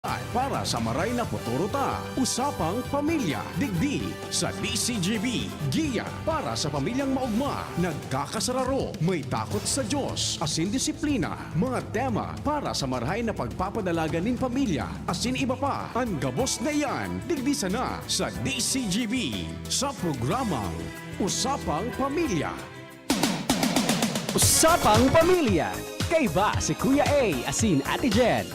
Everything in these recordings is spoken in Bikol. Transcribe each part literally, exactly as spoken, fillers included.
Para sa maray na futuro ta, Usapang Pamilya, digdi sa D C G B. Giya para sa pamilyang maogma, nagkakasararo, may takot sa Diyos, asin disiplina. Mga tema para sa marahay na pagpapadalagan nin pamilya, asin iba pa. An gabos na iyan, digdi sana sa D C G B, sa programang Usapang Pamilya. Usapang Pamilya, kaiba si Kuya A asin Ate Jen.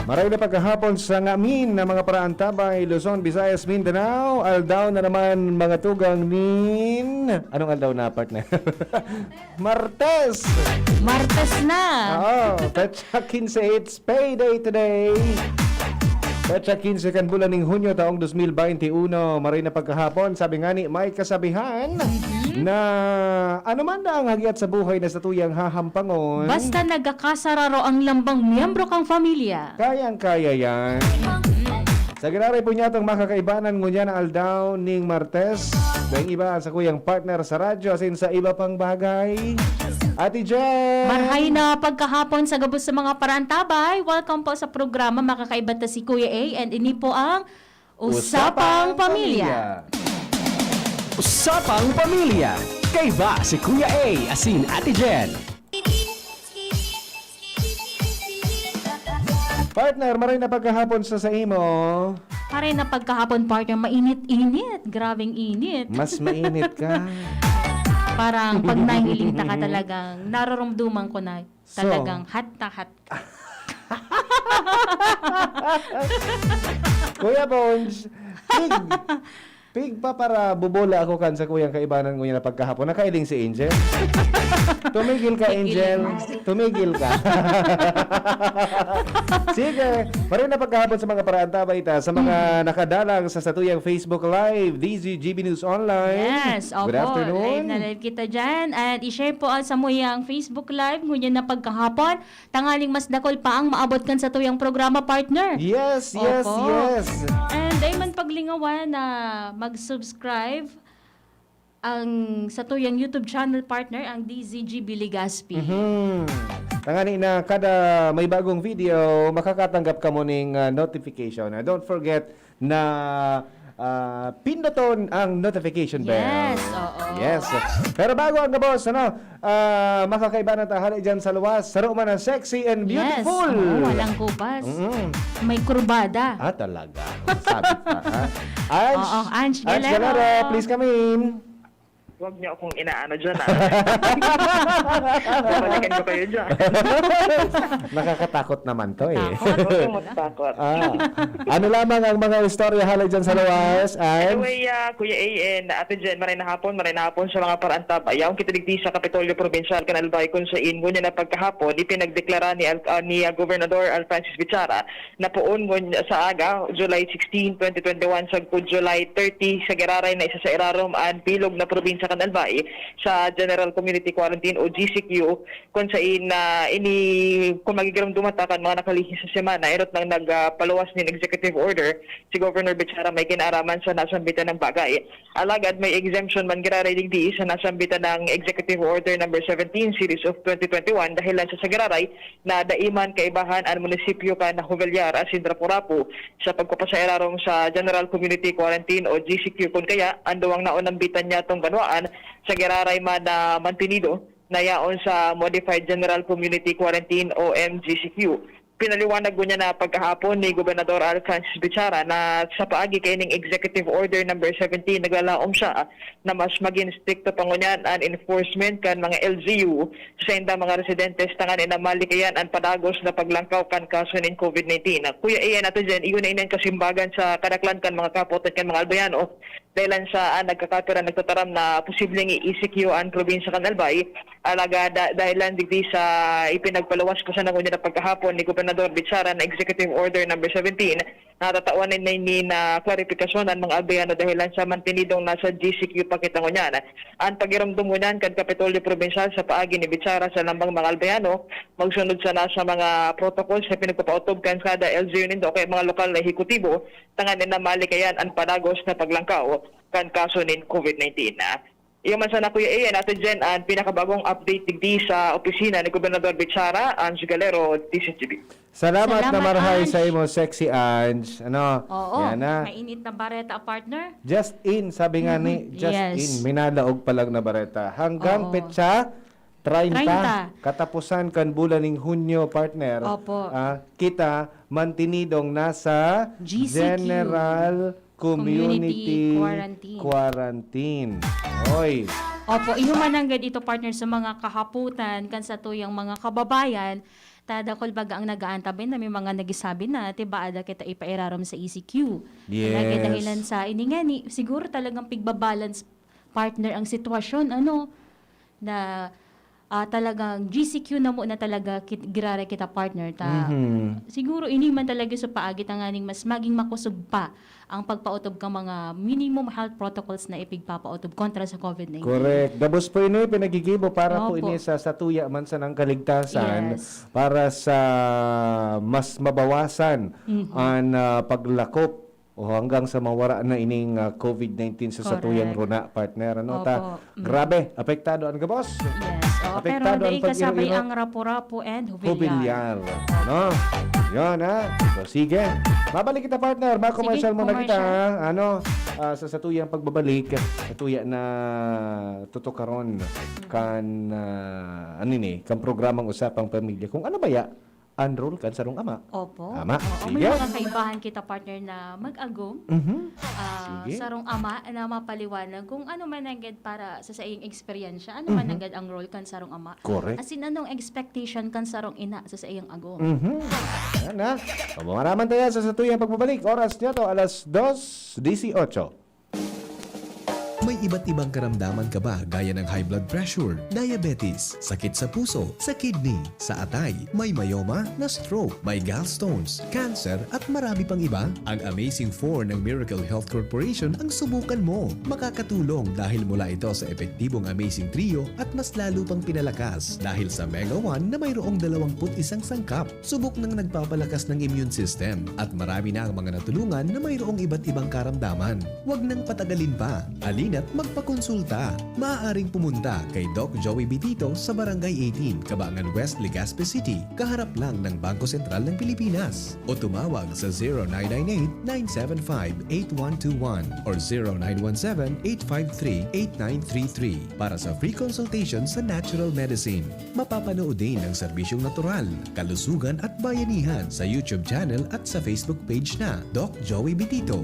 Maray na pagkahapon sa ngamin na mga paraantabay, Luzon, Visayas, Mindanao. Aldaw na naman, mga tugang nin... Anong aldaw na, partner? Martes! Martes na! Oo, petsa quince, it's payday today! Petsa quince kan bulan ning Hunyo taong dos mil baynte uno. Maray na pagkahapon, sabi nga ni may kasabihan Mhm. na ano man na ang hagyat sa buhay na satuyang hahampangon. Basta nagkakasararo ang lambang miyembro kang pamilya. Kayang-kaya yan. Sa giraray po niya itong makakaibanan ngunyan na aldaw ning Martes, daing iba sa kuyang partner sa radyo, asin sa iba pang bagay. Ate Jen! Marhay na pagkahapon sa gabos sa mga parantabay. Welcome po sa programa Makakaiba Ta si Kuya A, and ini po ang Usapang Pamilya. Usapang Pamilya. Kaiba si Kuya A asin Ate Jen. Partner, maray na pagkahapon sa, sa imo. Maray na pagkahapon, partner. Mainit-init. Grabeng init. Mas mainit ka. Parang pag nahiling ta ka talagang naroromduman ko na So? Talagang hot na hot ka. Kuya Bones, pig, pig pa para bubola ako kan sa kuyang kaibanan ko niya na pagkahapon. Nakailing si Angel. Tumigil ka, Angel. Tumigil ka. Sige. Maray na pagkahapon sa mga paraantabay ta, sa mga nakadalang sa satuyang Facebook Live, D Z G B News Online. Yes, Good opo. Afternoon. Live na live kita dyan. And i-share po ang samuyang Facebook Live ngunyan na pagkahapon. Tanganing mas dakul pa ang maabot kan satuyang programa, partner. Yes, yes, Opo. yes. And dai man paglingawan na mag-subscribe ang satuyang YouTube channel, partner, ang D Z G B Legazpi. Mhm. Tangani na kada may bagong video, makakatanggap kamo ning, ah, notification. Ah, don't forget na, ah, pinduton ang notification bell. Yes, oo. Yes. Pero bago ang gabos, ano, ah, makakaiba na ta, hali dyan sa luwas, saro man ang sexy and Yes. beautiful. Oo, walang kupas. Mm-mm. May kurbada. Ah, talaga. Sabi pa, ha? Ange, Oo, Ange Ange Galero. Galero, please come in. Huwag niyo akong inaano dyan, ah. Babalikan ko kayo dyan. Nakakatakot naman to, eh. Takot. Huwag kayong matakot. Ah, ano lamang ang mga istorya hali dyan sa luwas, Ange? Anyway, ah, Kuya A and Ate Jen, maray na hapon, maray na hapon sa mga paraantab. Ayaw kita digdi sa Kapitolyo Probinsyal kan Albay, kun sain ngunyan na pagkahapon, ipinagdeklara ni Al-, ah, ni, ah, Gobernador Al Francis Bichara na poon ngun sa aga, July sixteen, twenty twenty-one, sagkod July thirty, sa giraray na isa sa irarom an bilog na probinsya kan Albay sa General Community Quarantine o G C Q, kun sain na ini, kun magigiromdoman ta kan mga nakalihis na semana, enot nang nagpaluwas nin executive order si Governor Bichara may kinaaraman sa nasambitan na bagay. Alagad may exemption man giraray digdi sa nasambitan na Executive Order Number Seventeen, Series of twenty twenty-one, dahelan sa sagiraray na dai man kaibahan an munisipyo kan Juveliar asin Rapu-Rapu sa pagpapasailarom sa General Community Quarantine o G C Q, kun kaya an duwang naunambitan niyatong banwaan sagiraray man na mantenido na yaon sa Modified General Community Quarantine o M G C Q. Pinaliwanag ngunyan na pagkahapon ni Gobernador Al Francis Bichara na sa paagi kaining Executive Order Number Seventeen, naglalaom siya na mas magin estrikto pa ngunyan an enforcement kan mga L G U sa saindang mga residentes tanganing malikayan an padagos na paglangkaw kan kaso nin COVID nineteen. Kuya Ian, Ate Jen, iyo na ini an kasimbagan sa kadaklan kan mga kapot kan mga Albayano, dahilan sa, ah, nagkakapira nagtataram na posibleng i-E C Q an probinsya kan Albay. Alagad da-, dahilan digdi sa ipinagpaluwas ko sa nangunyan na pagkahapon ni Gobernador Bichara na Executive Order Number Seventeen, natatawan na ini na klarifikasyon an mga Albayano dahilan sa mantenidong nasa G C Q pa kita ngunyan. An pagiromdom ngunyan kan Kapitolyo Probinsyal sa paagi ni Bichara sa lambang mga Albayano, magsunod sana sa mga protocols na pinagpapaotob kan kada L G U nindo o kaya mga lokal na ehekutibo, tanganing malikayan an padagos na paglangkaw kan kaso nin COVID nineteen. Iyo man sana, Kuya Ian, Ate Jen, ang pinakabagong update digdi sa opisina ni Gobernador Bichara, Ange Galero, D Z G B. Salamat na Salamat, marhay Ange. sa imo, Sexy Ange. Ano? Oo, Yan na. mainit na bareta, partner. Just in, sabi nga ni Mhm. Just Yes. in, minalaog pa lang na bareta. Hanggang Oo. petsa treinta, Treinta. katapusan kan bulan ning Hunyo, partner. Opo. Ah, kita mantinidong nasa G C Q. General Community Community Quarantine. Quarantine. Oy. Opo, iyo man nanggad ito, partner, sa mga kahapotan kan satuyang mga kababayan, ta dakul baga ang nag-aantabay na may mga nagsasabi na, "Tibaada kita ipairarom sa E C Q." Yes. Talaga dahilan sa ini ngani, siguro talagang pigbabalance, partner, ang sitwasyon, ano, na, ah, talagang G C Q na muna talaga kit-, giraray kita, partner, ta Mhm. siguro ini man talaga sa paagi tanganing mas maging makusog pa ang pagpaotob kan mga minimum health protocols na ipigpapaotob kontra sa COVID nineteen. Correct. Gabos po ini, pinagigibo para po Opo. ini sa satuya man sanang kaligtasan, Yes. para sa mas mabawasan Mhm. an, ah, paglakop o hanggang sa mawara na ining, ah, COVID nineteen sa Correct. satuyang runa, partner. Ano ta? Opo. Mm. Grabe, apektado an gabos. Yes. Oh, pero Apektado ang dai kasabay pag-iro-iro. ang rapu-rapu and hubilyar. Hubilyar. No? Yan, ha? So, sige. Mabalik kita, partner. Mga Sige, commercial muna kita, commercial. ha? Ano, ah, sa satuyang pagbabalik, satuya na tutukaron kan, ah, ano ni, kan programang Usapang Pamilya. Kung ano ba ya, ang role kan sarong ama. Opo. Tama. Oo, Sige. may mga kaibahan kita, partner, na mag-agom. Mhm. Ah, Sige. sarong ama na mapaliwanag kung ano man nanggad para sa saiyang eksperyensya, ano man Mhm. nanggad ang role kan sarong ama. Correct. As in, anong expectation kan sarong ina sa saiyang agom? Mhm. Yan na. So, mamaraman tayo sa satuyang pagbabalik. Oras niya to, alas dos dieciocho. May iba't ibang karamdaman ka ba, gaya ng high blood pressure, diabetes, sakit sa puso, sa kidney, sa atay, may myoma, na stroke, may gallstones, cancer, at marami pang iba? Ang Amazing four ng Miracle Health Corporation ang subukan mo. Makakatulong dahil mula ito sa epektibong Amazing Trio at mas lalo pang pinalakas dahil sa Mega One na mayroong dalawampu't isang sangkap. Subok nang nagpapalakas ng immune system at marami na ang mga natulungan na mayroong iba't ibang karamdaman. Huwag nang patagalin pa. Halina't magpakonsulta. Maaaring pumunta kay Doc Joey Bitito sa Barangay eighteen, Cabangan West, Legazpi City, kaharap lang ng Bangko Sentral ng Pilipinas. O tumawag sa zero nine nine eight, nine seven five, eight one two one or zero nine one seven, eight five three, eight nine three three para sa free consultation sa natural medicine. Mapapanood din ang serbisyong natural, kalusugan at bayanihan sa YouTube channel at sa Facebook page na Doc Joey Bitito.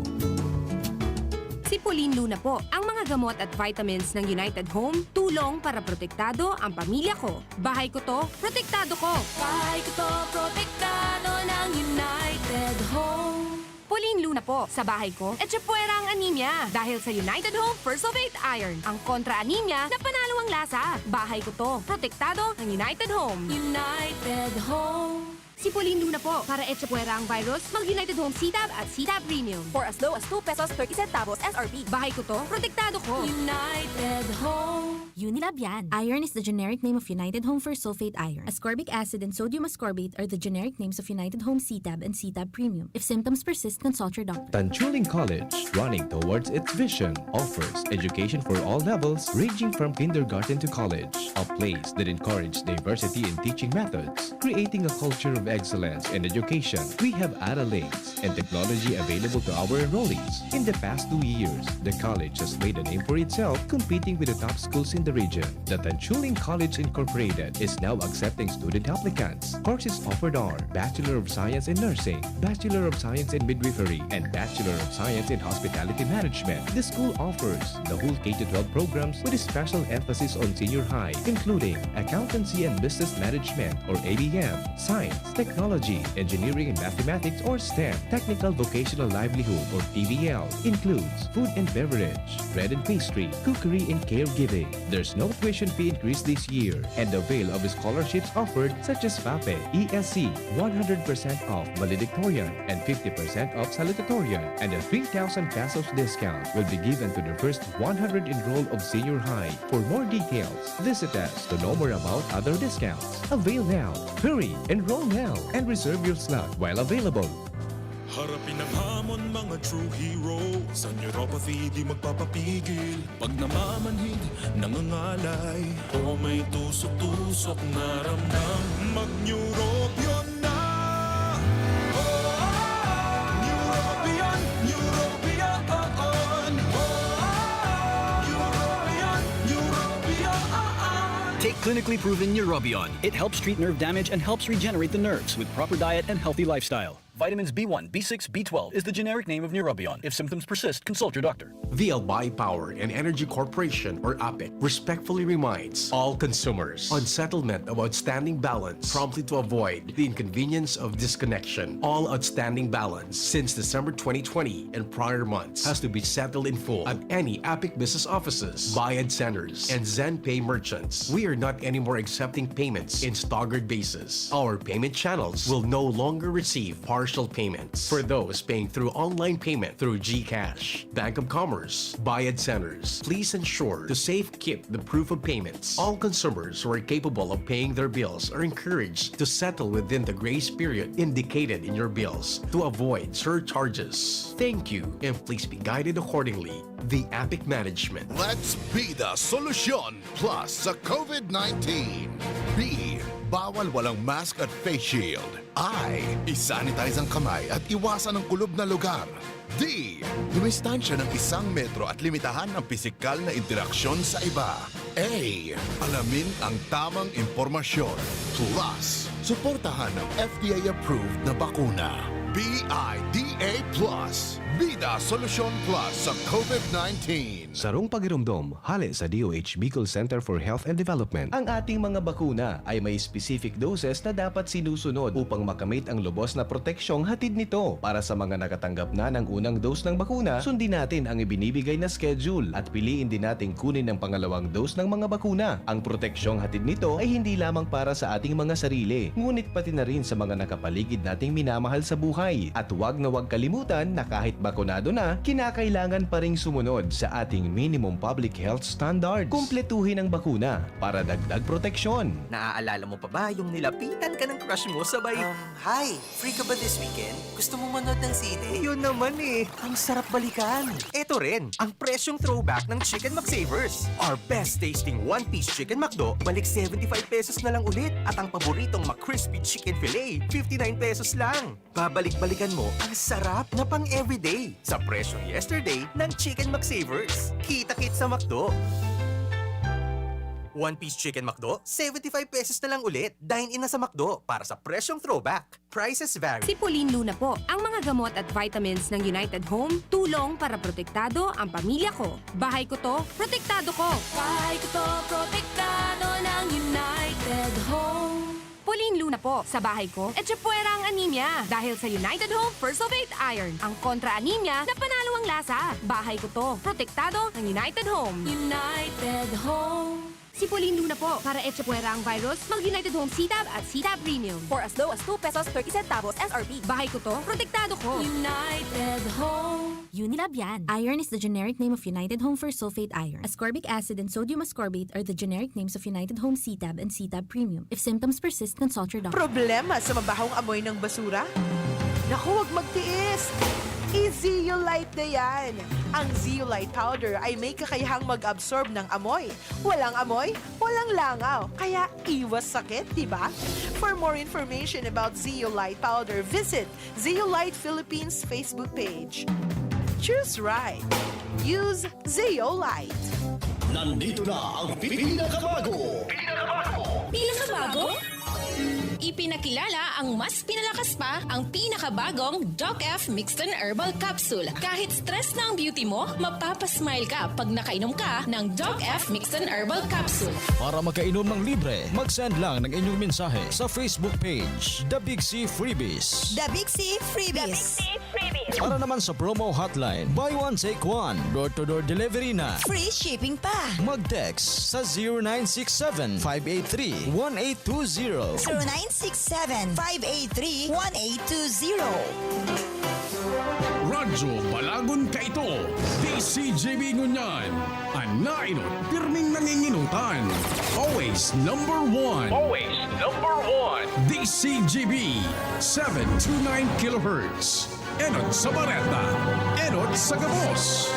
Si Pauline Luna po. Ang mga gamot at vitamins ng United Home, tulong para protektado ang pamilya ko. Bahay ko to, protektado ko. Bahay ko to, protektado ng United Home. Pauline Luna po, sa bahay ko, etchepuera ang anemia dahil sa United Home Fersulfate Iron. Ang kontra anemia na panalo ang lasa. Bahay ko to, protektado ng United Home. United Home. Si Pauline Luna po, para etchepuera ang virus, mag United Home C-Tab at C-Tab Premium. For as low as two pesos thirty centavos S R P. Bahay ko to, protektado ko. United Home. Unilab yan. Iron is the generic name of United Home Fersulfate Iron. Ascorbic acid and sodium ascorbate are the generic names of United Home C-Tab and C-Tab Premium. If symptoms persist, consult your doctor. Tanchuling College, running towards its vision, offers education for all levels, ranging from kindergarten to college, a place that encourages diversity in teaching methods, creating a culture of excellence in education. We have Aralinks and technology available to our enrollees. In the past two years, the college has made a name for itself, competing with the top schools in the region. The Tanchuling College Incorporated is now accepting student applicants. Courses offered are Bachelor of Science in Nursing, Bachelor of Science in Midwifery, and Bachelor of Science in Hospitality Management. The school offers the whole K to twelve programs with a special emphasis on senior high, including Accountancy and Business Management or A B M, Science, Technology, Engineering and Mathematics or STEM, Technical Vocational Livelihood or T V L, includes food and beverage, bread and pastry, cookery and caregiving. There's no tuition fee increase this year, and avail of scholarships offered such as FAPE, E S C, one hundred percent off valedictorian and fifty percent off salutatorian, and a three thousand pesos discount will be given to the first one hundred enrolled of senior high. For more details, visit us to know more about other discounts. Avail now. Hurry, enroll now, and reserve your slot while available. Harapin ang hamon, mga true hero. Sa neuropathy, di magpapapigil. Pag namamanhid, nangangalay, o may tusok-tusok na ramdam, mag-Neurobion na! Oh, Neurobion, Neurobion, oh, oh. Neurobion, Neurobion, oh, oh. Take clinically proven Neurobion. It helps treat nerve damage and helps regenerate the nerves with proper diet and healthy lifestyle. Vitamins B one, B six, B twelve is the generic name of Neurobion. If symptoms persist, consult your doctor. The Albay Power and Energy Corporation, or APEC, respectfully reminds all consumers on settlement of outstanding balance promptly to avoid the inconvenience of disconnection. All outstanding balance since December twenty twenty and prior months has to be settled in full at any APEC business offices, Bayad Centers, and ZenPay merchants. We are not anymore accepting payments in staggered basis. Our payment channels will no longer receive partial payments. For those paying through online payment through GCash, Bank of Commerce, Bayad Centers, please ensure to safekeep the proof of payments. All consumers who are capable of paying their bills are encouraged to settle within the grace period indicated in your bills to avoid surcharges. Thank you, and please be guided accordingly. The APEC Management. Let's be the solution plus sa COVID nineteen. B, bawal walang mask at face shield. I, isanitize ang kamay at iwasan ang kulob na lugar. D, dumistansya ng isang metro at limitahan ang pisikal na interaksyon sa iba. A, alamin ang tamang impormasyon. Plus, suportahan ang F D A-approved na bakuna. B I D A plus. Bida Solusyon Plus sa COVID nineteen. Sarong pagiromdom, hale sa D O H Bicol Center for Health and Development. Ang ating mga bakuna ay may specific doses na dapat sinusunod upang makamit ang lubos na proteksyong hatid nito. Para sa mga nakatanggap na ng unang dose ng bakuna, sundin natin ang ibinibigay na schedule at piliin din nating kunin ang pangalawang dose ng mga bakuna. Ang proteksyong hatid nito ay hindi lamang para sa ating mga sarili, ngunit pati na rin sa mga nakapaligid nating minamahal sa buhay. At wag na wag kalimutan na kahit bakunado na, kinakailangan pa ring sumunod sa ating minimum public health standards. Kumpletuhin ang bakuna para dagdag proteksyon. Naaalala mo pa ba yung nilapitan ka ng crush mo sabay, Um, hi! Free ka ba this weekend? Gusto mo manood ng sine? Yun naman eh! Ang sarap balikan! Eto rin, ang presyong throwback ng Chicken McSavers. Our best tasting one-piece Chicken McDo, balik seventy-five pesos na lang ulit. At ang paboritong McCrispy Chicken Fillet, fifty-nine pesos lang. Babalik-balikan mo ang sarap na pang-everyday sa presyong yesterday ng Chicken McSavers. Kita-kits sa McDo! One-piece Chicken McDo, seventy-five pesos na lang ulit. Dine-in na sa McDo para sa presyong throwback. Prices vary. Si Pauline Luna po. Ang mga gamot at vitamins ng United Home, tulong para protektado ang pamilya ko. Bahay ko to, protektado ko. Bahay ko to, protektado ng United Home. Pauline Luna po. Sa bahay ko, etchepuera ang anemia. Dahil sa United Home First of Eight Iron, ang kontra-anemia na panalo ang lasa. Bahay ko to, protektado ng United Home. United Home. Si Pauline Luna po. Para etchepuera ang virus, mag United Home C-Tab at C-Tab Premium. For as low as two pesos thirty centavos S R P. Bahay ko to, protektado ko. United Home. Unilab yan. Iron is the generic name of United Home First Sulfate Iron. Ascorbic acid and sodium ascorbate are the generic names of United Home C-Tab and C-Tab Premium. If symptoms persist, consult your doctor. Problema sa mabahong amoy ng basura? Naku, wag magtiis! I-Zeolite na yan! Ang Zeolite powder ay may kakayahang mag-absorb ng amoy. Walang amoy, walang langaw. Kaya iwas sakit, di ba? For more information about Zeolite powder, visit Zeolite Philippines Facebook page. Choose right. Use Zeolite. Nandito na ang pinakabago. Pinakabago? Ipinakilala ang mas pinalakas pa, ang pinakabagong Doc F Mixton Herbal Capsule. Kahit stress na ang beauty mo, mapapasmile ka pag nakainom ka ng Doc F Mixton Herbal Capsule. Para makainom ng libre, mag-send lang ng inyong mensahe sa Facebook page, The Big C Freebies. The Big C Freebies. Para naman sa promo hotline, buy one, take one, door-to-door delivery na. Free shipping pa. Mag-text sa zero nine six seven, five eight three, one eight two zero. Zero nine six seven, five eight three, one eight two zero. Radyo Balagon Kaito, D C G B ngunyan, an nainot pirming nanginginutan. Always number one. Always number one. D C G B, seven two nine kilohertz. Enot sa bareta, enot sa gabos.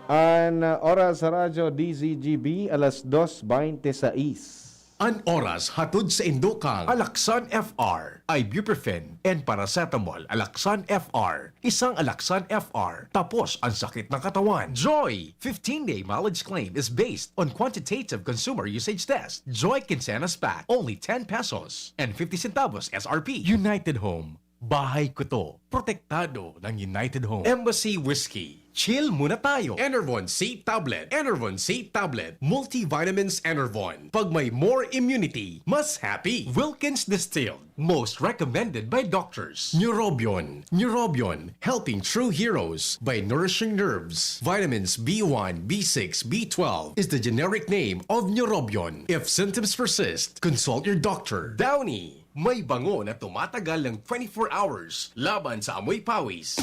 An oras sa Radyo D Z G B, alas dos bente sais. An oras hatod sa indo kan Alaxan F R, ibuprofen and paracetamol. Alaxan F R, isang Alaxan F R, tapos ang sakit ng katawan. Joy! Fifteen-day mileage claim is based on quantitative consumer usage test. Joy Quincenas Pack, only ten pesos and fifty centavos S R P. United Home, bahay ko to. Protektado ng United Home. Embassy Whiskey. Chill muna tayo. Enervon C Tablet. Enervon C Tablet. Multivitamins Enervon. Pag may more immunity, mas happy. Wilkins Distilled. Most recommended by doctors. Neurobion. Neurobion. Helping true heroes by nourishing nerves. Vitamins B one, B six, B twelve is the generic name of Neurobion. If symptoms persist, consult your doctor. Downy. May bango na tumatagal ng twenty-four hours laban sa amoy pawis.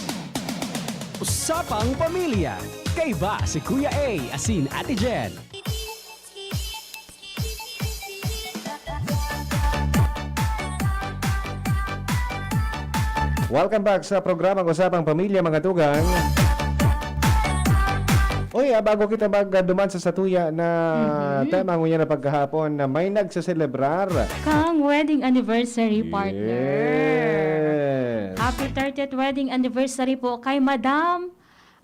Usapang Pamilya. Kaiba si Kuya A asin Ate Jen. Welcome back sa programang Usapang Pamilya, mga tugang. Oy, ah, bago kita magduman sa satuya na Mhm. tema ngunyan na pagkahapon, na may nagseselebrar. Kang wedding anniversary, partner. Yes. Happy thirtieth wedding anniversary po kay Madam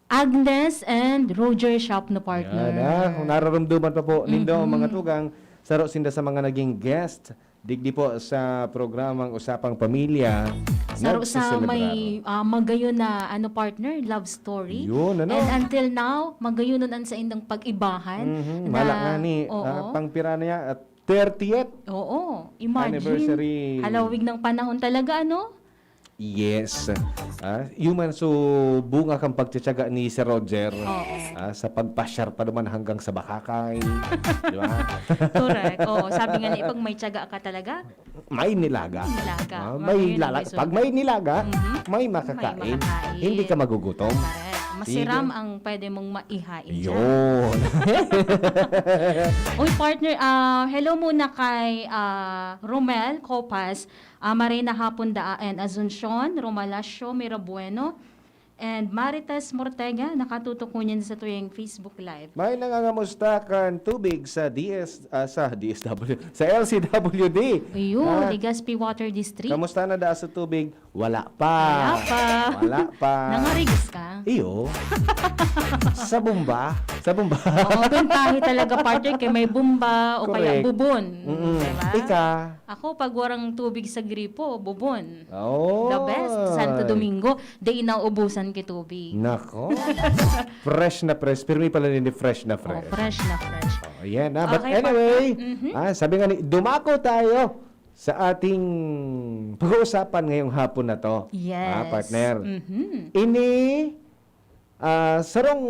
Agnes and Roger Shop na, partner. Yan, ah. Kung nararamdaman pa po nindo, Mhm. mga tugang, saro sinda sa mga naging guest digdi po sa programang Usapang Pamilya, Saro sa nagseselebrar. may, ah, magayon na, ano, partner, love story. Yun, ano? And until now, magayon nun ang saindang pag-ibahan Mhm, na, mala nga ni, oo. ah, pang pira na yan, at thirtieth Oo, imagine. anniversary. Halawig ng panahon talaga, ano? Yes. Ah, yun man, so, bunga kang pagtsatsaga ni Sir Roger. Oo. Ah, sa pagpasyar pa naman hanggang sa Boracay. Di ba? Correct. Oo, sabi nga na, pag may tiyaga ka talaga, May nilaga. nilaga. Ah, Mga may yun ang lala-, may pag may nilaga, Mhm. may May makakain. makakain. Hindi ka magugutom. Correct. Masiram Sige. ang pwede mong maihain dyan. Yun. Uy, partner, ah, hello muna kay, ah, Romel Copas, ah, Marina Hapon Daan, Asuncion, Romalasio, Mirabueno, and Marites Mortega, nakatutok ngunyan sa tuyang Facebook Live. May nangangamusta kan tubig sa D S, ah, sa D S W, sa L C W D. Iyo, Ah, Legazpi Water District. Kamusta na daa sa tubig? Wala pa. Wala pa. Wala pa. Nangarigas ka? Iyo. Sa bomba? Sa bomba? Oo, gantahe talaga, partner, kay may bomba o kaya Correct. bubon. Mm-mm. Diba? Ika? Ako, pag warang tubig sa gripo, bubon. Oh. The best. Santo Domingo, di inaubusan ki tubig. Nako. Fresh na fresh. Pirmi pala ni fresh na Oh, fresh. fresh na fresh. Oh, yan, ah. But Okay, anyway, partner. Mhm. ah, sabi nga ni, dumako tayo sa ating pag-uusapan ngayong hapon na to. Yes. Ah, partner. Mhm. Ini, ah, sarong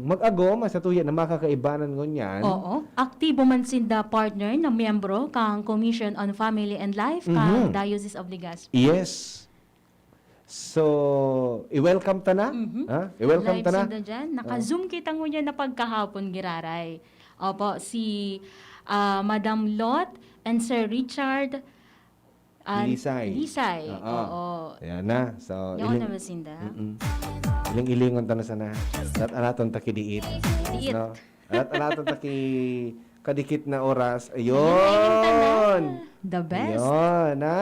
mag-agom, sa tuya na makakaibanan ngunyan. Oo. Aktibo man sinda, partner, na miyembro kang Commission on Family and Life kang Mhm. Diocese of Legazpi. Yes. So, i-welcome ta na? Mhm. Ha? I-welcome Live ta na? sinda dyan. Oh. Naka-Zoom kita ngunyan na pagkahapon, giraray. Opo, si, ah, Madam Lot and Sir Richard, ah, Lisay. Lisay. Oo. Oo. Ayan na. So, Yaon iling-, na ba sinda? Mm-mm. Iling-ilingon ta na sana. At alaton ta ki diit. Diit. No? At alaton ta ki kadikit na oras. Ayan, ayan, tanan. Ayun! The best. Ayun, ha?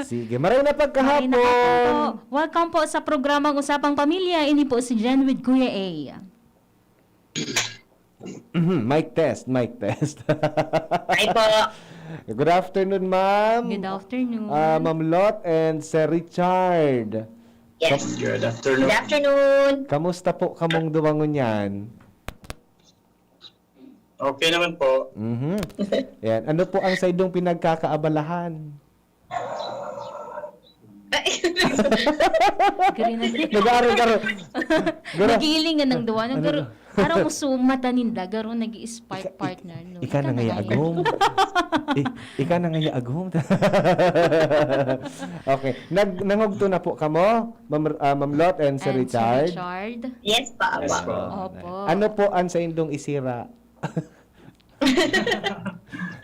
Sige. Maray na Maray na pagkahapon. pagkahapon. Welcome po sa programang Usapang Pamilya. Ini po si Jen with Kuya A. Mhm, mic test, mic test. Hi po. Good afternoon, ma'am. Good afternoon. Ah, Ma'am Lot and Sir Richard. Yes. Kam- Good afternoon. Good afternoon. Kamusta po kamong duwa ngunyan? Okay naman po. Mhm. Yan. Ano po ang saindong pinagkakaabalahan? Garo na. Nag-aaral ka rin. Garo. Nag-iilingan ng duwa, no? Ano Garo, to? Parang muso mata ninda, garo nag-i-spark Ika-, ik-, partner, no? ika Ika na na ngaya nga agom. I-, ika na ngaya agom. Okay. Nag-, nangugto na po kamo, Ma'am, ah, Ma'am Lot and Sir And Sir Richard? Richard? Yes, pa, Yes, pa. po. Opo. Ano po ang saindong isira?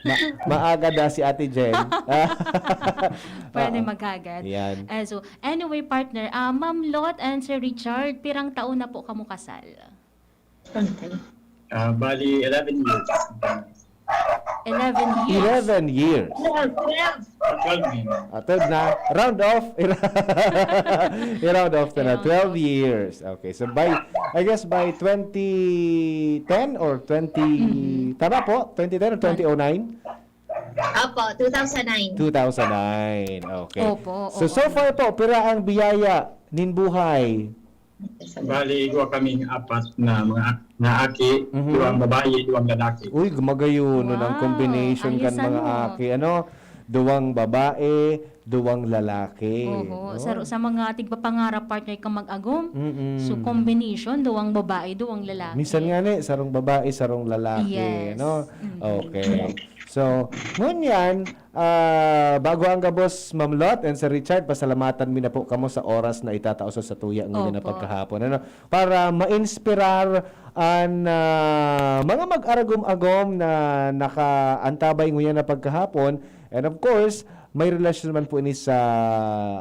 Ma- maaga na si Ate Jen. Pwede Oo. maghagad. Yan. Ah, so, anyway, partner, ah, Ma'am Lot and Sir Richard, pirang taon na po kamo kasal? Ah, bali, eleven years. Eleven years. Eleven years. Ah, twelve na. Ah, twelve na. Round off. I-round off na na. I-round Twelve off. years. Okay. So by, I guess by twenty ten or twenty, Mhm. tama po? Twenty ten or twenty oh nine? Opo, two thousand nine. Two thousand nine. Okay. Opo, So, oo. so far po, pira ang biyaya nin buhay? Bali, igwa kaming apat na mga na aki, Mhm. duwang babae, duwang lalaki. Uy, gumagayon nun ang Wow, combination kan ayos mga ano. aki. Ano? Duwang babae, duwang lalaki. Oho. No? Sa, sa mga tigpapangarap, partner, ka mag-agom, Mm-mm. so combination, duwang babae, duwang lalaki. Minsan nga ni, sarong babae, sarong lalaki. Yes. No? Mm. Okay. So, ngunyan, ah, bago ang gabos, Ma'am Lot and Sir Richard, pasalamatan mi na po kamo sa oras na itatao sa satuya ngayon na Opo. pagkahapon. Ano? Para ma-inspirar an ah, mga mag-aragom-agom na nakaantabay ngunyan na pagkahapon. And of course, may relasyon naman po ini sa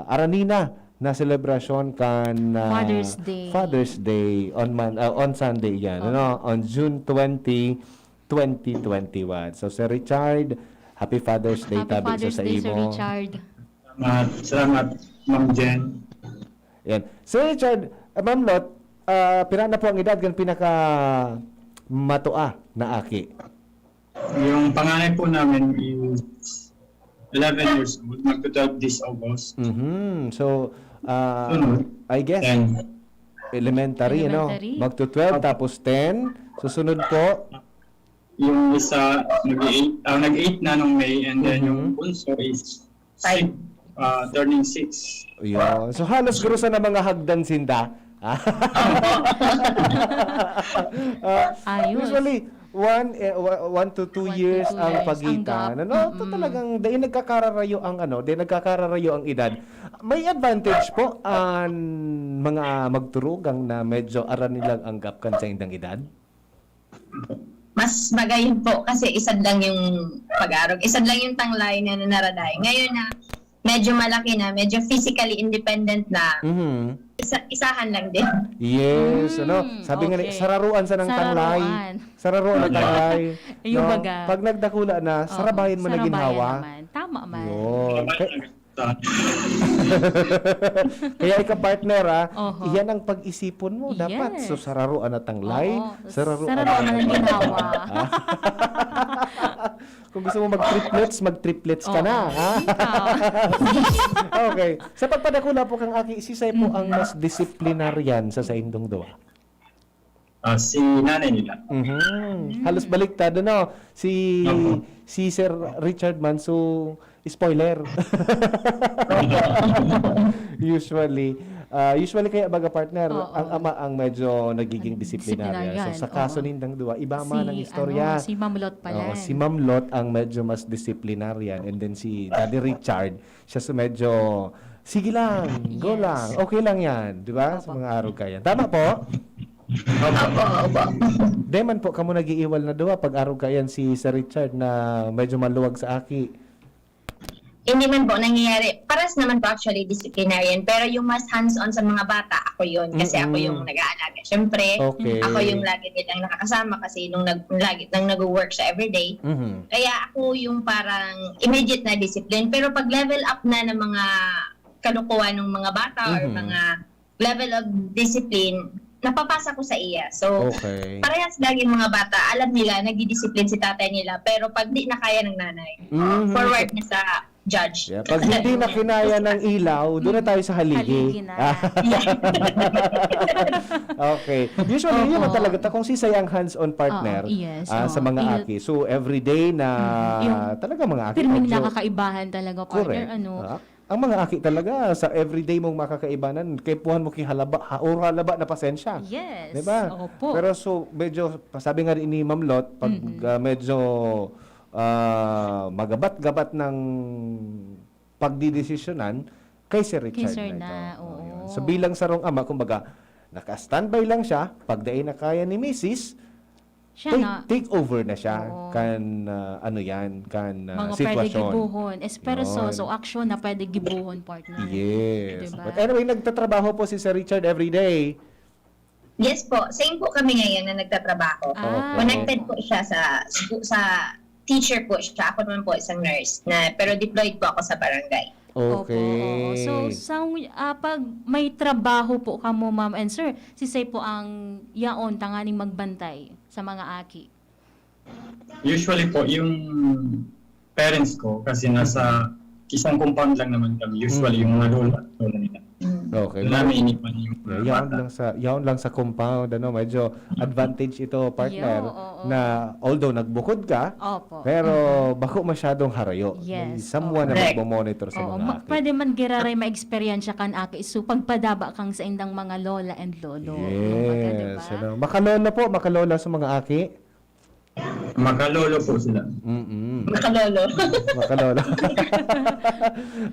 aranina na selebrasyon kan ah, Father's Day. Father's Day on Mon- ah, on Sunday yan, Opo. ano? On June twenty, twenty twenty-one. So, Sir Richard, happy Father's Day Happy tabi Father's sa Day, Sir imo. Richard. Salamat, salamat, Ma'am Jen. Yan. Sir Richard, ah, Ma'am Lot, ah, pira na po ang edad kan pinaka matua na aki? Yung panganay po namin is eleven years old, magto-twelve this August. Mhm. So, ah, Sunod. I guess, And elementary, ano? Elementary. Magto-twelve, tapos ten. Susunod po, yung isa, nag-eight, ah, nag-eight na nung May, and then Mhm. yung bunso is six, ah, turning six. yun. So, halos grusa na mga hagdan sinda. Ah, Ayos. Usually, one, eh, wa- one to two One to years two ang years ang pagitan. gap. Ano? Ito Mm-mm. talagang, dahil nagkakararayo ang, ano, dahil nagkakararayo ang edad. May advantage po ang mga magturugang na medyo aran nilang ang gap kan saindang edad? Mas magayon po kasi isa lang yung pag-arog, isa lang yung tanglay na nanaraday. Ngayon na medyo malaki na, medyo physically independent na, Mhm. isa, isahan lang din. Yes, Mm, ano? Sabi nga ni, okay. sararuan sa ng tanglay. Sararuan. Sararuan ng tanglay. Yung No? baga. Pag nagdakula na, Oo, sarabayan mo na sarabayan ginhawa. Naman. Tama man. Yun. Kaya, kaya ikaw partner, ah, Oho. iyan ang pag-isipon mo. Dapat, Yes. so sararuan na tanglay, Oo. sararuan Sararuan na na ginhawa. Kung gusto mo mag-triplets, mag-triplets ka Oo. na, ha? Ikaw. Okay. Sa pagpadakula po kang aki, sisay po ang mas disciplinarian sa saindong duwa? Ah, si nanay nila. Mhm. Halos baliktad, ano? Si Opo. si Sir Richard man, so, spoiler. Usually, ah, usually kaya baga partner, Oo. ang ama ang medyo nagiging disciplinarya. Disciplinaryan, So sa kaso oo. nindang duwa, iba man ang Si, istorya. ano, si Ma'am Lot pala. Oo, si Ma'am Lot ang medyo mas disciplinarian, and then si Daddy Richard, siya sa medyo, "Sige lang, go Yes. lang, okay lang yan." Di ba? Sa Opo. mga arog ka yan. Tama po? Opo, opo. Di man po, kamo nag-iiwal na duwa pag arog ka yan si Sir Richard na medyo maluwag sa aki. Hindi man po nangyayari. Paras naman po actually disciplinarian. Pero yung mas hands-on sa mga bata, ako yun. Kasi ako Mm-mm. yung nag-aalaga. Siyempre, Okay. ako yung lagi nilang nakakasama kasi nung nag, lagi nang nag-work siya everyday. Mhm. Kaya ako yung parang immediate na discipline. Pero pag level up na ng mga kalokohan ng mga bata or Mhm. mga level of discipline, napapasa ko sa iya. So, Okay. parehas lang yung mga bata. Alam nila, nagdi-discipline si tatay nila. Pero pag di na kaya ng nanay, Mhm. forward na sa judge. Yeah, pag hindi na kinaya ng ilaw, doon na tayo sa haligi. Haligi na. Ah, okay. Usually, yun Opo. talaga ta, kung sisay ang hands-on partner Oo, yes, ah, sa oo. mga Iyo- aki. So, everyday na Mhm. Yung talaga mga aki. Pirming medyo- nakakaibahan talaga, partner. Correct. Ano? Ah, ang mga aki talaga, sa everyday mong makakaibanan, kaipuhan mo ki halaba, ha, or halaba na pasensya. Yes. Diba? Opo. Pero so, medyo, sabi nga rin ni Ma'am Lot, pag Mhm. ah, medyo ah, magabat-gabat ng pagdidesisyonan, kay Sir Richard Sir na ito. na, Oh, oo. yun. So bilang sarong ama, kumbaga, naka-standby lang siya, pag dai na kaya ni misis, Siya take, na take over na siya Oo. kan, ah, ano yan, kan, ah, Mga pwede sitwasyon. gibuhon, espresso, Yun. so action na pwede gibuhon, partner. Yes. Diba? But anyway, nagtatrabaho po si Sir Richard everyday. Yes po, same po kami ngayon na nagtatrabaho. Ah. Okay. Connected po siya sa, sa teacher po siya. Ako naman po isang nurse na, pero deployed po ako sa barangay. Opo, oo. Okay. So, sa, ah, pag may trabaho po kamo, ma'am and sir, si Sir po ang yaon tanganing magbantay sa mga aki? Usually po, yung parents ko, kasi nasa isang compound lang naman kami. Usually, yung mga lola, lola nila. Mm. Okay. Wala may iniwan yung mga Yeah, yaon bata. lang sa, yaon lang sa compound, ano, medyo advantage ito, partner, Yo, oo. na although nagbukod ka, Opo. pero Mm. bako masyadong harayo. May Yes, someone oo. na Correct. magmo-monitor sa Oo, mga ma-, aki. pwede man giraray ma-eksperyensya kan aki. So, pagpadaba kang sa indang mga lola and lolo. Kumbaga, di Yes, ba? ano. Makalolo po, makalola sa mga aki. Makalolo po sila. Mm-mm. Makalolo. Makalolo.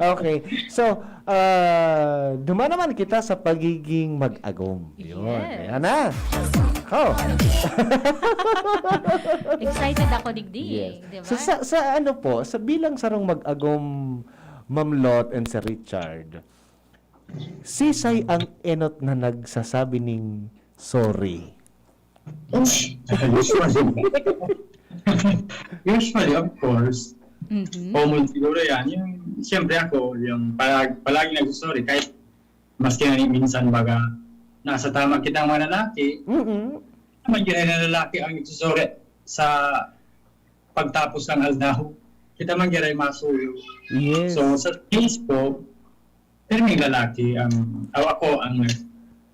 Okay. So, ah, duman naman kita sa pagiging mag-agom. Yun. Yes. Ayan na. Oh. Excited ako, digdi, Yes. di ba? So, sa, sa ano po, sa bilang sarong mag-agom, Ma'am Lot and Sir Richard, sisay ang enot na nagsasabi ning sorry? Usually. Usually, of course. Mhm. Common siguro yan. Yung, siyempre ako, yung palag-, palagi nagsusorry. Kahit maski na minsan baga, nasa tama kitang mga lalaki, Mm-mm. naman yun ay lalaki ang nagsusorry sa pagtapos ng aldaw. Kita man giray masuyo. Yes. So, sa case po, pirming lalaki ang, o ako ang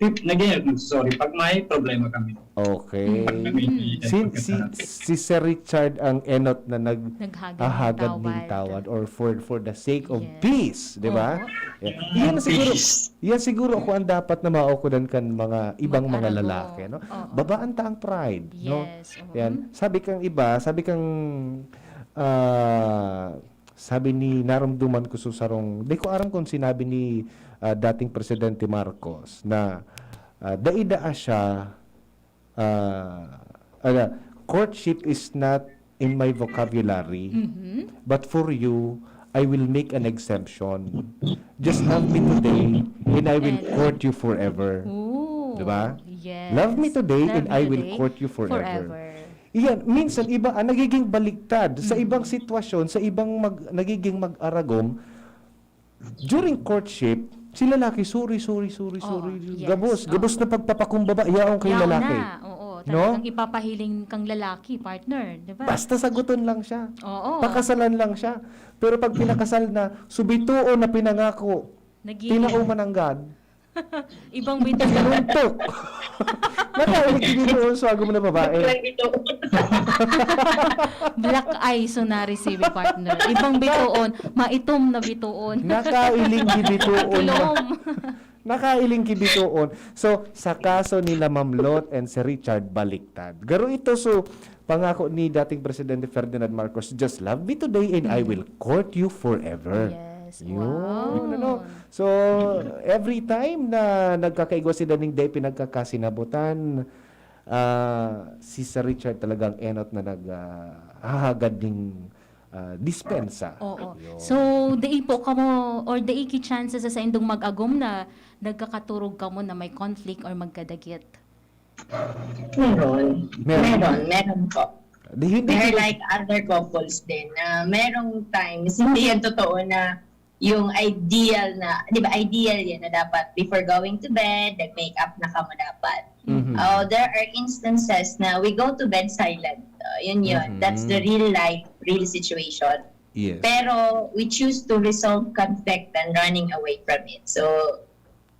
nag-, nag-, nag-sorry pag may problema kami. Okay. Pag kami may Si, si, pagkasala. si Sir Richard ang enot na nag-, Naghagad ng hahagad ning tawad. tawad or for, for the sake of Yes. peace, di ba? Opo. Yeah. Yan siguro, Peace. yan siguro ako ang dapat na maokodan kan mga ibang mga Mag-aragom. lalaki, no? Oo. Babaan ta ang pride, no? Yes, oo. Yan. Sabi kang iba, sabi kang, ah, sabi ni, naromdoman ko sa sarong, di ko aram kung sinabi ni, ah, dating Presidente Marcos na, ah, dai daa siya, ah, ala, "Courtship is not in my vocabulary, Mhm. but for you, I will make an exemption. Just love me today, and I will And court you forever." Ooh, Diba? yes. "Love me today, Love and me I will today, court you forever." forever. Iyan, minsan iba, ah, nagiging baligtad. Sa Mm. ibang sitwasyon, sa ibang mag-, nagiging mag-aragom, during courtship, si lalaki, sorry, sorry, sorry, Oo, sorry. yes, Gabos, oo. gabos na pagpapakumbaba, yaon kay Yaon lalaki. na, oo. No? Talagang ipapahiling kang lalaki, partner, di ba? Basta saguton lang siya. Oo. Pakasalan lang siya. Pero pag pinakasal na, subitoon na pinangako, Nagiging tinao man ang God. Ibang bitoon. Sinuntok. Nakainig si bitoon sa agom na babae. Ibang bitoon. Black eye so na-receive, partner. Ibang bitoon, maitom na bitoon. Nakailing ki bitoon. Kilom. Nakailing ki bitoon. So, sa kaso nila Ma'am Lot and si Richard, baliktad. Garo ito, so, pangako ni dating Presidente Ferdinand Marcos, "Just love me today and I Mm. will court you forever." Yes. Yun, Wow. ano. So, every time na nagkakaigwa sila ning dai pinagkakasinabutan, ah, si Sir Richard talagang enot na nag, ah, hahagad ning, ah, dispensa. Oo. Yun. So, dai po kamo, or dai ki chances sa saindong mag-agom na nagkakaturog kamo na may conflict or magkadagit? Meron. Meron. Meron, meron po. Di, hindi They're ko like other couples din na merong times, hindi yan totoo na yung ideal na, di ba, ideal yan na dapat before going to bed, nag-make up na kamo dapat. Mhm. Oh, there are instances na we go to bed silent. Oh, yun yun. Mhm. That's the real life, real situation. Yes. Pero we choose to resolve conflict than running away from it. So,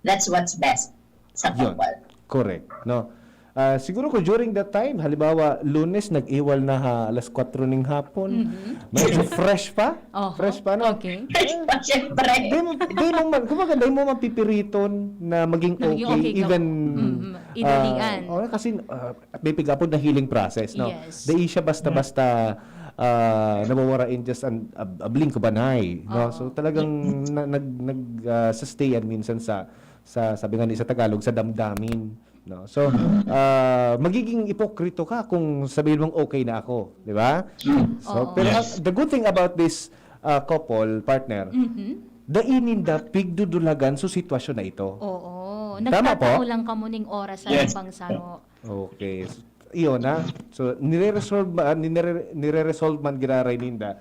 that's what's best sa Yun. couple. Correct, no? Ah, siguro kung during that time, halimbawa, Lunes, nag-iwal na ha alas kwatro ning hapon. Mhm. Medyo fresh pa? Oho. Fresh pa, no? Okay. Fresh pa, syempre. Di mo, di mo man, kumbaga, di mo mapipiriton na maging Na maging okay okay ka. even, Mm, mm. ah, Idalian. oh, kasi, ah, may pigapod na healing process, no? Yes. Di siya basta-basta, ah, nawawara in just an, a, a blink of an eye, no? Oo. So, talagang na, nag, nag, ah, sustain minsan sa, sa, sabi nga ni sa Tagalog, sa damdamin. No? So, ah, magiging ipokrito ka kung sabihin mong okay na ako, di ba? So, Oo. pero Yes. ang- the good thing about this ah, couple, partner, Mhm. dai ninda pigdudulagan sa sitwasyon na ito. Oo. Tama po? Nagtatao lang kamo ning oras sa Yes. lambang saro. Okay. So, iyon na. So, nire-resolve, ah, nire, nire-resolve man giraray ninda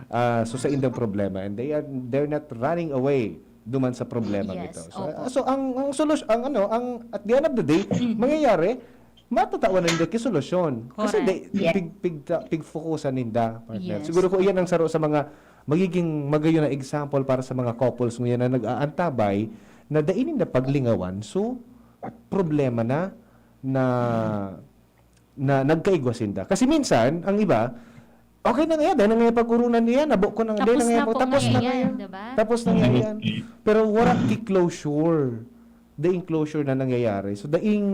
ah, so sa indang problema, and they are they're not running away duman sa problema Yes, ito. So, opo. so ang ang solusyon, ang ano, ang at the end of the day, Mhm. mangyayari matatawan na ninda ki solusyon. Kasi Correct. They, Yes. pig, pig, pigfokusan ninda, partner. Yes. Siguro ko iyan ang saro sa mga magiging magayon na example para sa mga couples ngayon na nag-aantabay na dai ninda paglingawan. So, problema na na na nagkaigwa sinda. Kasi minsan, ang iba, okay na nga yan, dahil na nga yung pag-urunan niya, nabo ko na nga, Tapos dahil na nga na yung- po tapos nga na yan, ngayon. Diba? Tapos na nga yan. Pero wala ki closure. Daing closure na nangyayari. So, daing,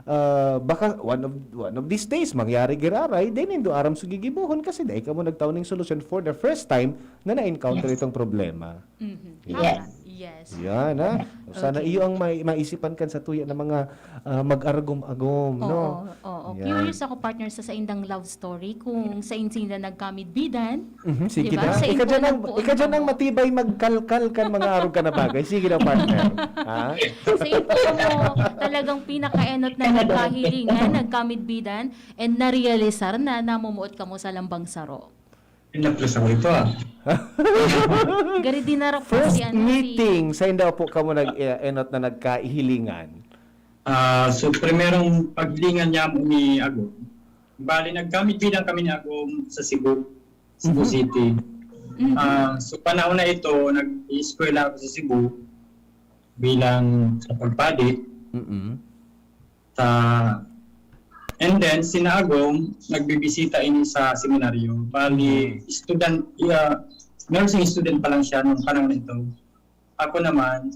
ah, baka one of one of these days, mangyari giraray, dai nindo aram sa gigibohon kasi dai kamo nagtao ning solusyon for the first time na na-encounter Yes. itong problema. Mhm. Yes. Tama. Yes. Yan, ha? Sana Okay. iyo ang may, maisipan kan sa tuya ng mga ah, mag-aragom-agom, no? Oo, oo. Yan. Curious ako, partner, sa saindang love story, kung sa insinda nagkamidbidan. Mhm, sige Diba? na. Sa Ika dyan ang, inyo po, ika dyan ang ano? matibay magkalkal kan mga arog ka na bagay. Sige na, partner. Ha? Sa inyo po mo talagang pinakaenot na nagkahilingan, nagkamidbidan, and narealisar na namumuot kamo sa lambang saro. Pinaplas ako ito ah. Gari dinarap po First si ano, si meeting, sa inda po kamo nag-enot na nagkahilingan. Ah, so, primerong paghilingan niya mo ni Agom. Bali, nagkamidbidan kami ni Agom sa Cebu, Cebu Mhm. City. Mhm. Ah, so, panahon na ito, nag-eskwela ako sa Cebu bilang sa pagpadi. Mm-mm. Sa, and then, sina Agom, nagbibisita ini sa seminaryo. Bali, student, yeah, nursing student pa lang siya nung panahon na ito. Ako naman,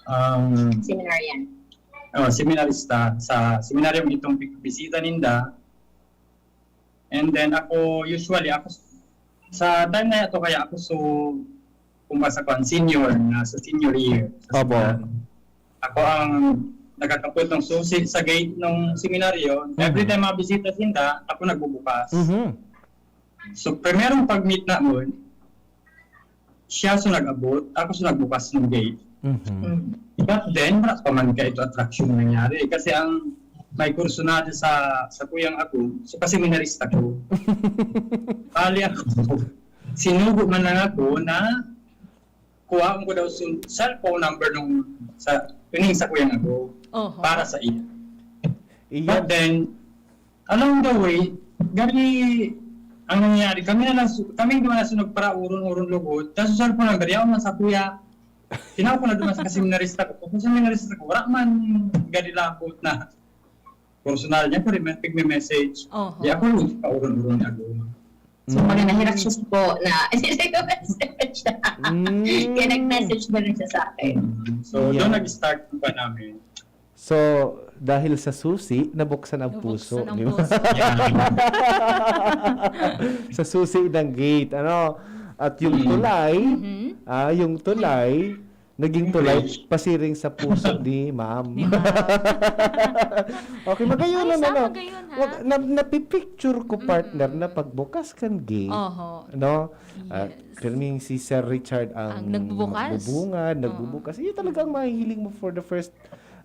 um, Seminarian. oh, seminarista sa seminaryong itong bisita ninda. And then ako, usually, ako, sa time na ito, kaya ako so, kumbaga sa kwan, senior, na sa senior year. Sa Opo. seminary. Ako ang nakakapot ng susi sa gate ng seminaryo. Every time mabisita sinda, ako nagbubukas. Mhm. So, primerong pag-meet namon, siya so nag-abot, ako so nagbukas ng gate. Mhm. Mm. But then, wala pa man ka ito attraction na nangyari. Kasi ang may kursunada sa sa kuyang ako, so kasi minarista ko. Bali ako, sinugo man lang ako na kuhaon ko daw yung cellphone number nung sa, pining sa kuyang ako Oho. para sa iya. Iya. But then, along the way, gani, ang nangyari, kami na lang, su- kami naman na sunod para uron-uron lugod, tapos sa cellphone number, yaon man sa kuya, tinawag ko na duman sa seminarista ko. Kung seminarista ko, wala man gani labot na personal niya, pero may pigme-message. Oho. Di ako, pauron-uron ako. So, Mm. pag nahirak siya po na, siya. Mm. Kaya nag-message na rin siya sa akin. So, Yeah. doon nag-start ang pa namin. So, dahil sa susi, nabuksan ang Nabuksan puso. ang Di ba? puso. Yeah. Sa susi ng gate, ano? At yung Mm. tulay, Mhm. ah, yung tulay, naging tulay, English. Pasiring sa puso ni ma'am. Ni ma'am. Okay, magayon Ay, lang, sa ano? magayon, ha? Wag, na, napipicture ko, partner, Mm. na pagbukas kan gate, Oho. no? Ah, Yes. pirming si Sir Richard ang Ang nagbubukas? magbubungad, Oo. nagbubukas. Yun talaga ang mahihiling mo for the first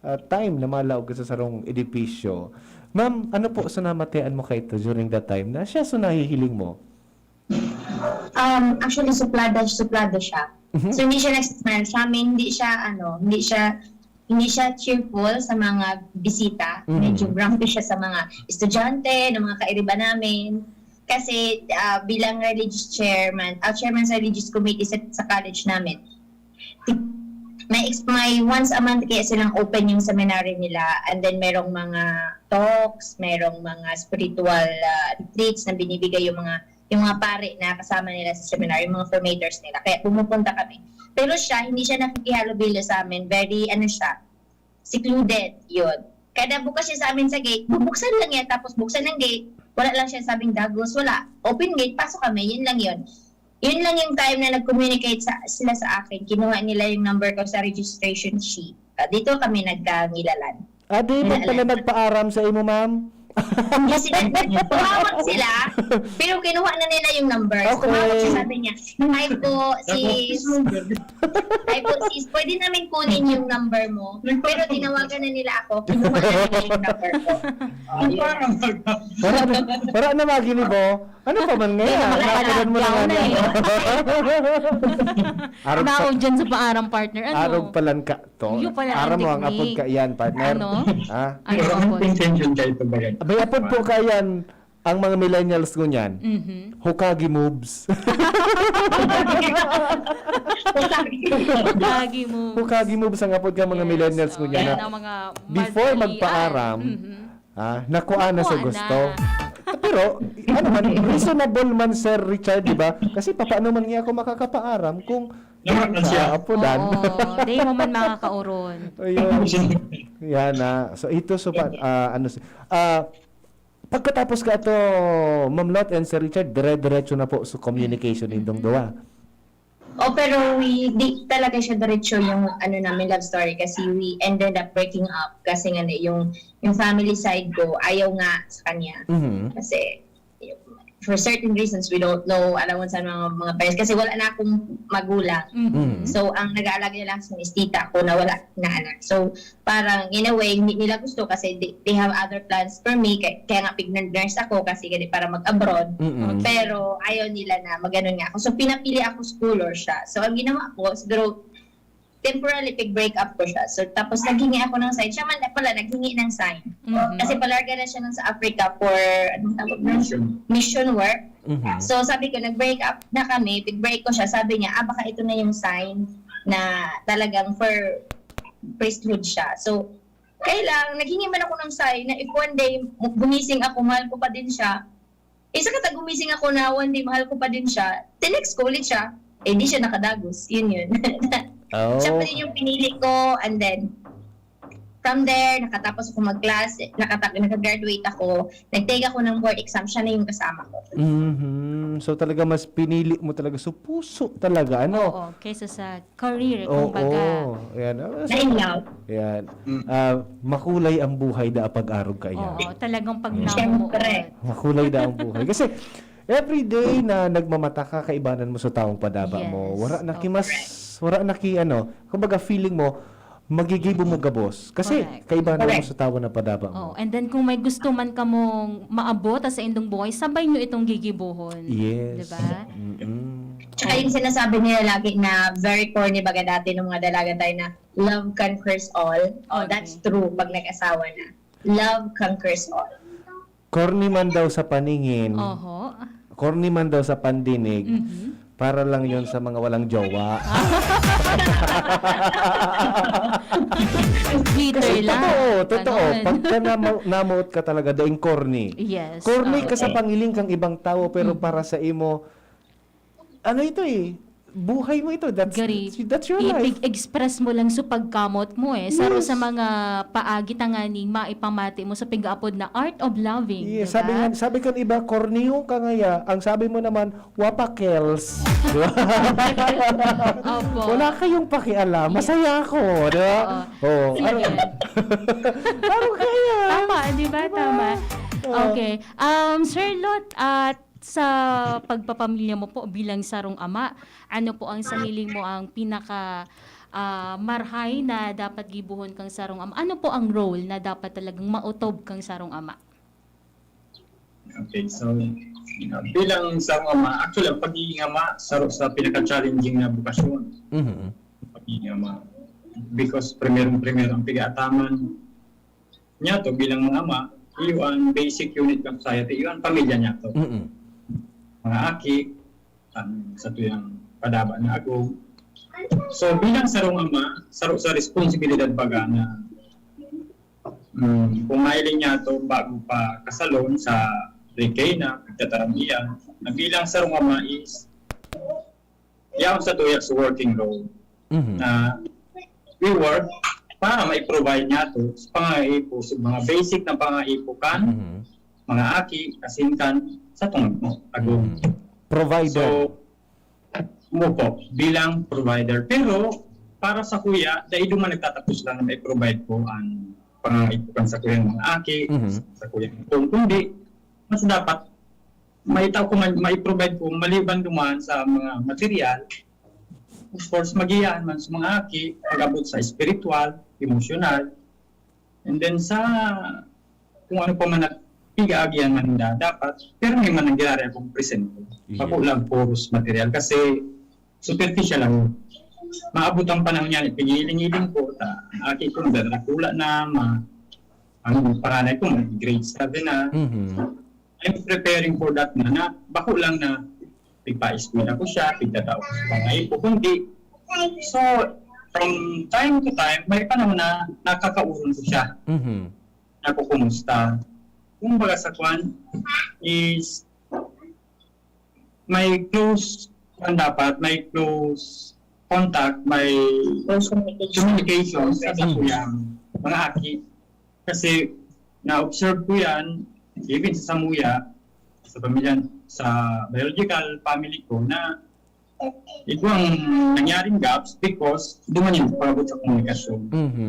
ah, time na malaog ka sa sarong edipisyo. Ma'am, ano po sa namatian mo kaito during that time na siya so nahihiling mo? Um, actually, suplada, suplado siya. Mhm. So, hindi siya nag-smile sa amin, hindi siya, ano, hindi siya, hindi siya cheerful sa mga bisita. Mhm. Medyo grumpy siya sa mga estudyante, ng mga kairiba namin. Kasi ah, bilang religious chairman, ah, chairman sa religious committee sa, sa college namin, may, ex- may once a month kaya silang open yung seminary nila, and then merong mga talks, merong mga spiritual ah, retreats na binibigay yung mga yung mga pare na kasama nila sa seminary, yung mga formators nila. Kaya pumupunta kami. Pero siya, hindi siya nakikihalubilo sa amin. Very, ano siya, secluded. Yun. Kada bukas siya sa amin sa gate, bubuksan lang yan, tapos buksan ang gate, wala lang siya sabing dagos, wala. Open gate, pasok kami, yun lang yun. Yun lang yung time na nag-communicate sa, sila sa akin. Kinuha nila yung number ko sa registration sheet. Ah, dito kami nagkangilalan. Ah, di mo Wala pala lang. nagpaaram sa imo, ma'am? Hindi sila, tumawag sila, pero kinuha na nila yung number. So, tumawag siya, Okay. sabi niya, "Hi po, sis. Hi po, sis. Pwede namin kunin yung number mo." Pero tinawagan na nila ako. Kinuha na nila yung number ko. Ang parang Wala na, wala na magini, bo. Ano pa man ngayon? Wala na, Nakakulan mo na down nga na na. eh. Arog pa, Naon dyan sa paarang partner. Ano? arog palan ka to. Yun pala ang Aram mo ang apod technique. ka iyan, partner. Ano? Ha? Ano Pero ang ang apod? intention kayo ito ba yan? May apod po ka iyan, ang mga millennials ngunyan. Mhm. Hokage moves. Hokage moves. Hokage moves ang apod ka mga Yes, millennials oh, ngunyan. yan Na, ang mga before madalian. magpaaram, Mhm. ah, nakuha na sa Nakuha gusto. na. Pero, ano man, reasonable man, Sir Richard, di ba? Kasi paano man niya ako makakapaaram kung Naman man siya. sa apodan? Oo, di mo man makakaoron. Ayun. Yan na. So, ito, so, pa, ah, ano, si- ah, pagkatapos ka ito, Ma'am Lot and Sir Richard, dire-diretso na po sa communication nindong duwa. Oh, pero we, di talaga siya diretso yung ano namin love story kasi we ended up breaking up kasi nga na yung yung family side ko ayaw nga sa kanya. Mhm. Kasi for certain reasons we don't know alam mo sa mga mga parents kasi wala na akong magulang. Mhm. So ang nag-aalaga niya lang sa is tita ko na wala na anak. So parang in a way hindi nila gusto kasi they, they have other plans for me kaya, kaya nga pregnant nurse ako kasi gani para mag-abroad. Mhm. Pero ayaw nila na maganon nga ako. So pinapili ako school or siya. So ang ginawa ko siguro temporarily pig-break up ko siya. So tapos naghingi ako ng sign. Siya man pala naghingi ng sign. Mhm. Kasi palarga na siya nun sa Africa for anong tawag nun? Mission. Mission work. Mhm. So sabi ko, nag-break up na kami, pig-break ko siya. Sabi niya, ah baka ito na yung sign na talagang for priesthood siya. So kaya lang, naghingi man ako ng sign na if one day gumising ako, mahal ko pa din siya. Isa ka gumising ako na one day, mahal ko pa din siya. Tinext ko ulit siya. Eh, di siya nakadagos. Yun yun. Oh. Siya pa rin yung pinili ko. And then, from there, nakatapos ako mag-class, nakatap nakagraduate ako, nag-take ako ng board exam, siya na yung kasama ko. Mhm. So talaga mas pinili mo talaga sa puso talaga, ano? Oo, kaysa sa career, Oo, kumbaga. Yan. Ah, so, Na in love. yan. Mm. Ah, makulay ang buhay da pag-arog kaiyan. Oo, talagang pag Mm. namuot. Siyempre. Makulay da ang buhay. Kasi every day na nagmamata ka, kaibanan mo sa taong padaba mo. Yes. Wala na Oo. kimas, wala na ki ano, kumbaga feeling mo, magigibo mo gabos. Kasi Correct. kaibanan mo Correct. sa tawo na padaba mo. Oh, and then kung may gusto man kamong maabot sa indong buhay, sabay nyo itong gigibuhon. Yes. Diba? Mm-mm. Tsaka yung sinasabi nila lagi na very corny baga dati nung mga dalaga tayo na love conquers all. Oh, Okay. That's true pag nag-asawa na. Love conquers all. Corny man daw sa paningin, Oho. corny man daw sa pandinig, Mhm. para lang yon sa mga walang jowa. Glitter Kasi lang. totoo, totoo. Ganon. Pagka namu- namuot ka talaga, daing corny. Yes. Corny Oo. ka sa pangiling kang ibang tao, pero Mm. para sa imo, ano ito eh, buhay mo ito. That's, Gari, that's your life. ipig-express mo lang sa pagkamot mo eh. Saro Yes. sa mga paagi tanganing maipamati mo sa pig-aapod na art of loving. Yes, Diba? sabi nga, sabi kan iba, corny yung kangaya. Ang sabi mo naman, wapakels. Opo. Wala kayong pakialam. Masaya ako, di ba? Oo. Sige. Ano kaya? Tama, di ba? Tama. Oo. Okay. Um, Sir Lot, at sa pagpapamilya mo po bilang sarong ama, ano po ang sa hiling mo ang pinaka ah, marhay na dapat gibuhon kang sarong ama? Ano po ang role na dapat talagang maotob kang sarong ama? Okay, so, you know, bilang sarong ama, actually, ang pagiging ama, saro sa pinaka-challenging na bukasyon, Mhm. pagiging ama. Because primerong-primero ang pig-aataman niya to bilang mga ama, iyo ang basic unit ng society, iyo ang pamilya niya to. Mhm. Mga aki, ang sa tuyang padaba na ako. So, bilang sarong ama, saro sa responsibilidad baga na mm, kung mahiling niya to bago pa kasalon sa Regina, pagtataram niya, na bilang sarong ama is yaon sa tuya sa working role Mhm. na we work para ma-provide niya to sa pangaipo, sa mga basic na pangaipo kan Mhm. mga aki, asin kan sa tungod mo, agom. Mhm. Provider. So, mo po, bilang provider. Pero, para sa kuya, dai duman nagtatapos lang na ma-provide ko ang pangangaipo kan sakuyang mga aki, Mhm. sakuyang igong, kundi mas dapat maitao ko man, mai-provide ko maliban duman sa mga material. Of course, magiyahan man sa mga aki, pag-abot sa espiritual, emosyonal, and then sa kung ano pa man na pig-aagihan man ninda, dapat pirmi man ang ginari akong presente. Yeah. Bako lang puros material kasi superficial lang. Maabot ang panahon niya, pigiling-iling ko, ta, aki ko, nagdadakula na, ma, ang panganay ko, mag-grade seven na. Mhm. I'm preparing for that na, na bako lang na pigpa-eskwela ko siya, pigtatao ko sa pangaipo, kundi. So, from time to time, may panahon na nakakauron ko siya. Mhm. Nakukumusta. Kumbaga sa kwan is may close, kwan dapat, may close contact, may Close communication. communication sa Mhm. sakuyang mga aki. Kasi na-observe ko yan, even sa samuya, sa pamilya, sa biological family ko, na igwang nangyaring gaps because duman yung pag-abot sa komunikasyon. Mhm.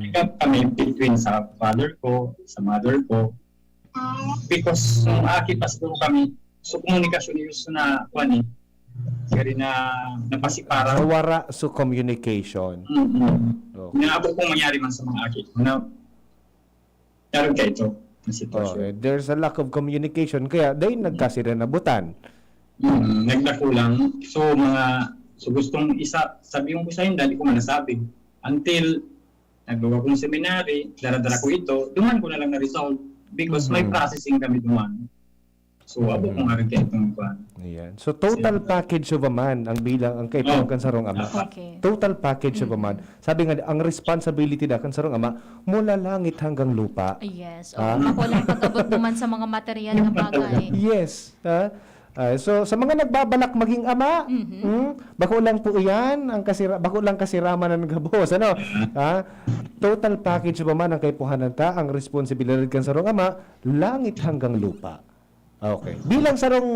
May gap kami between sa father ko, sa mother ko. Because nung aki pa siguro kami, so komunikasyon yung na, kwan eh, kaya na napasipara. So, wara so communication. Mm-hmm. Okay. Naabot kong mangyari man sa mga aki ko na meron ka ito na sitwasyon. Oh, eh, there's a lack of communication, kaya dahil nagkasiranabutan. Mm, nagdakulang. So, mga, so gustong isa, sabi ko sa inyo, dali ko man nasabi. Until nagluwa kong seminary, dara-dara ko ito, duman ko na lang na-resolve because may Mhm. processing kami duman. So, abo Mhm. ko nga rin kayo itong kwan. Ayan. So, total Siya. package of a man ang bilang, ang kaipuhan Oh. kan sarong ama. Tama. Okay. Total package of a man. Mhm. Sabi nga, ang responsibility na kan sarong ama, mula langit hanggang lupa. Yes. Ha? Oh, bako lang pag-abot naman sa mga material na bagay. Yes. Ha? Ah, so, sa mga nagbabalak maging ama, Mhm. hmm, bako lang po yan, ang kasira-, bako lang kasiraman ang gabos, ano? Ha? Total package of a man ang kaipuhanan ta, ang responsibilidad kan sarong ama, langit hanggang lupa. Okay. Bilang sarong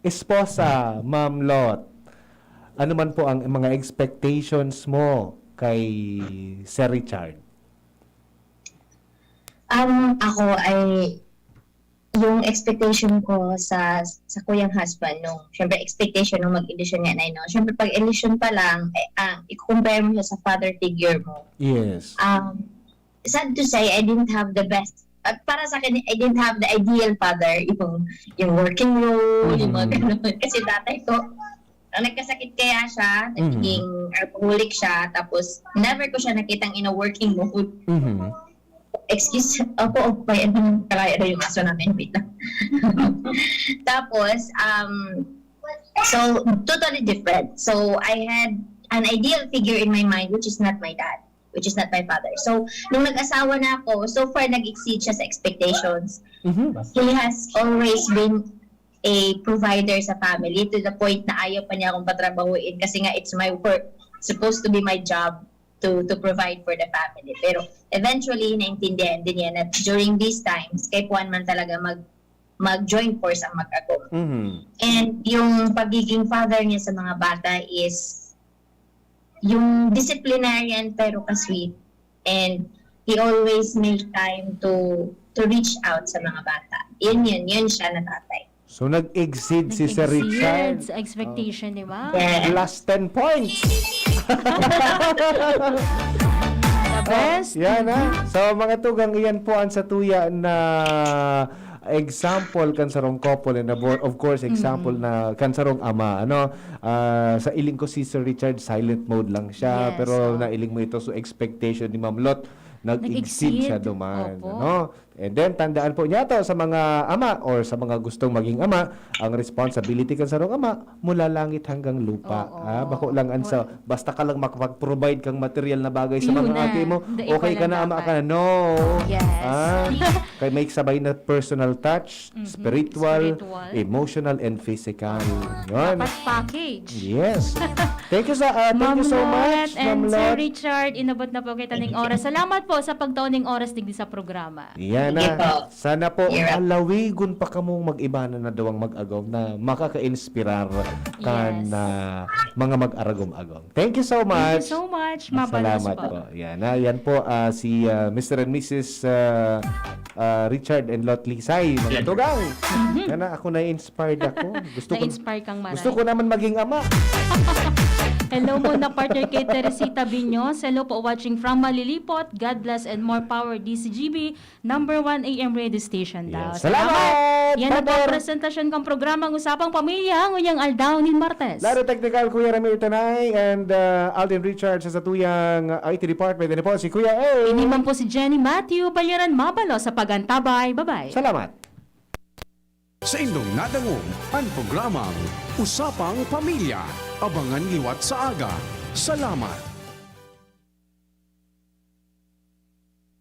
esposa, Ma'am Lot, ano man po ang mga expectations mo kay Sir Richard? Um, ako ay, yung expectation ko sa, sa kuyang husband, no? Siyempre, expectation nung mag-ilusyon nga na, no? Siyempre, pag ilusyon pa lang, eh, ah, i-compare mo siya sa father figure mo. Yes. Um, sad to say, I didn't have the best. At para sa akin, I didn't have the ideal father, yung, yung working role, yung mga Mhm. ganun. Kasi tatay ko, ang nagkasakit kaya siya, Mhm. nagiging alcoholic siya, tapos never ko siya nakitang in a working mood. Mhm. Excuse, opo, opo, kaya naman kalaya daw yung aso namin, wait lang. Tapos, um, so, totally different. So, I had an ideal figure in my mind, which is not my dad, which is not my father. So, nung nag-asawa na ako, so far, nag-exceed siya sa expectations. Mhm. He has always been a provider sa family to the point na ayaw pa niya akong patrabahuin kasi nga it's my work. Supposed to be my job to to provide for the family. Pero eventually, naintindihan din niya na during these times, kaipuhan man talaga mag, mag-join force ang mag-agom. Mhm. And yung pagiging father niya sa mga bata is yung disciplinarian pero ka-sweet. And he always make time to to reach out sa mga bata. Yun yun, yun siya na tatay. So, nag-exceed si Sir Nag-exceed Richard. sa expectation ni Ma'am. Yeah. Plus ten points. The best. Yan, ha? So, mga tugang, iyan po ang satuya na example kan sarong couple and abo-, of course, example Mhm. na kan sarong ama, ano? Ah, sa iling ko si Sir Richard, silent mode lang siya, Yes, pero oh. nailing mo ito, so expectation ni Ma'am Lot, nag-exceed Nag-exceed. siya duman, Opo. ano? And then, tandaan po niya to sa mga ama or sa mga gustong maging ama, ang responsibility kan sarong ama, mula langit hanggang lupa. Oo. Ah, bako lang an sa, Wa- basta ka lang makapag-provide kang material na bagay sa Yun mga na. aki mo, Dai okay pala ka na, ama ka na. dapat. No. Yes. Ah, kay may sabay na personal touch, Mhm. spiritual, Spiritual. emotional, and physical. Yun. Dapat package. Yes. Thank you sa, ah, thank Ma'am you so Lot much, and Ma'am Sir Lot. Richard, inabot na po kita Thank ning you, sir. oras. Salamat po sa pagtuon ning oras digdi sa programa. Yan. Sana, Sige po. sana po Hirap. halawigon pa kamong mag-iba na nadawang mag-agom na makaka-inspirar kan Yes. ah, mga mag-aragom-agom. Thank you so Thank much. you so much. Mabalos Salamat po. po. Yan, ah, yan po ah, si ah, Mister and Missus ah, ah, Richard and Lot Lisay, mga tugang. Mhm. Yan na, ako na-inspired ako. Gusto ko, Na-inspire kang maray. gusto ko naman maging ama. Hello muna, partner, kay Teresita Binyos. Hello po, watching from Malilipot. God bless and more power, D C G B. Number one A M radio station daw. Yes. Salamat, Yan na po ang partner. presentasyon kang programang Usapang Pamilya, ngunyan aldaw nin Martes. Laro Technical, Kuya Ramir Tanay and uh, Alden Richards sa satuyang uh, I T department. Ano po si Kuya A? Ini man po si Jenny Matthew Balyaran Mabalo sa pag-antabay. Bye-bye. Salamat. Sa indong nadangog an programang Usapang Pamilya. Abangan liwat sa aga. Salamat.